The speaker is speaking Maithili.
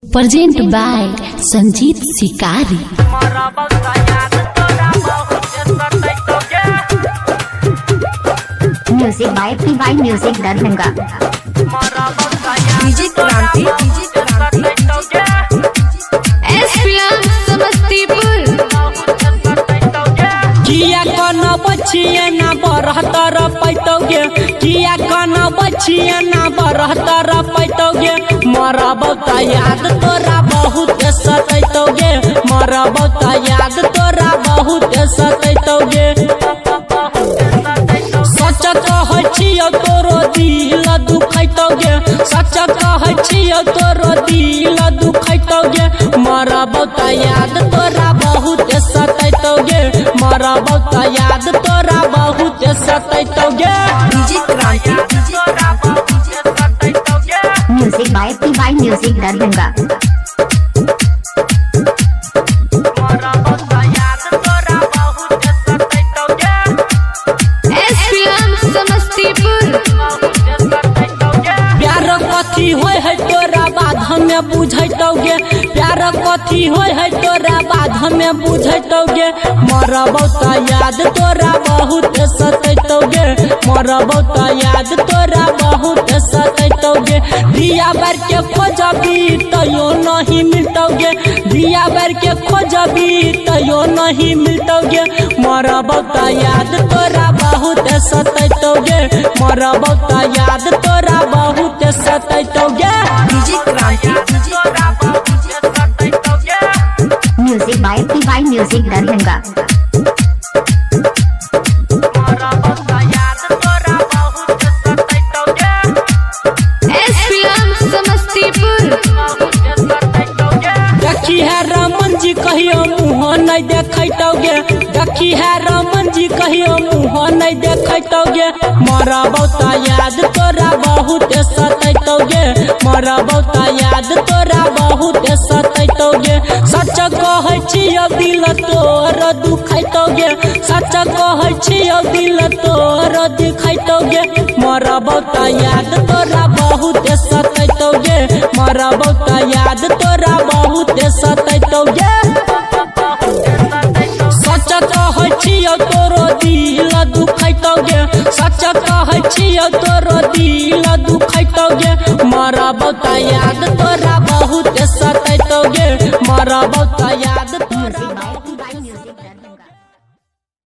Present by Sanjeet Shikari. Music by P Y music Darbhanga. DJ Kranti, DJ Kranti, S film Samastipur. किया कन बचिए ना बरहतर पैतौगे, किया कन बचिए ना बरहतर पैतौगे। मरबौ त याद तोरा बहुत सतैतौगे, मरबौ त याद तोरा बहुत सतैतौगे। सच कहै छियौ तोरो दिल दुखैतौगे, सच कहै छियौ तोरो दिल दुखैतौगे। मरबौ त याद तोरा बहुत सतैतौगे, मरबौ त याद तोरा बहुत सतैतौगे। DJ Kranti, DJ Kranti, music by P Y music Darbhanga. S film Samastipur. प्यार कथी होय है तोरा बाद हमें बुझैतौगे, प्यार कथी होय है तोरा बाद हमें बुझैतौगे। मरबौ त याद तोरा बहुत सतैतौगे, मरबौ त याद तोरा बहुत सतैतौगे। दिया बार के खोजबी तैयो नहीं मिलतौगे, दिया बार के खोजबी तैयो नहीं मिलतौगे। मरबौ त याद तोरा बहुत सतैतौगे, मरबौ त याद तोरा बहुत सतैतौगे। DJ Kranti, DJ Kranti, music by P Y music Darbhanga. S film Samastipur. देखी है रमन जी कहियो मुँह नहीं देखैतौगे, देखी है रमन जी कहियो मुँह नहीं देखैतौगे। मरबौ त याद तोरा बहुत सतैतौगे, मरबौ त याद तोरा बहुत सतैतौगे। सच कहै छियौ दिल तोर दुखैतौगे, सच कहै छियौ दिल तोर दुखैतौगे। मरबौ त याद तोरा बहुत सतैतौगे, मरबौ त याद तोरा बहुत सतैतौगे। सच कहै छियौ तोरो दिल दुखैतौगे, सच कहै छियौ तोरो दिल दुखैतौगे। मरबौ त याद तोरा बहुत सतैतौगे, मरबौ त याद तोरा।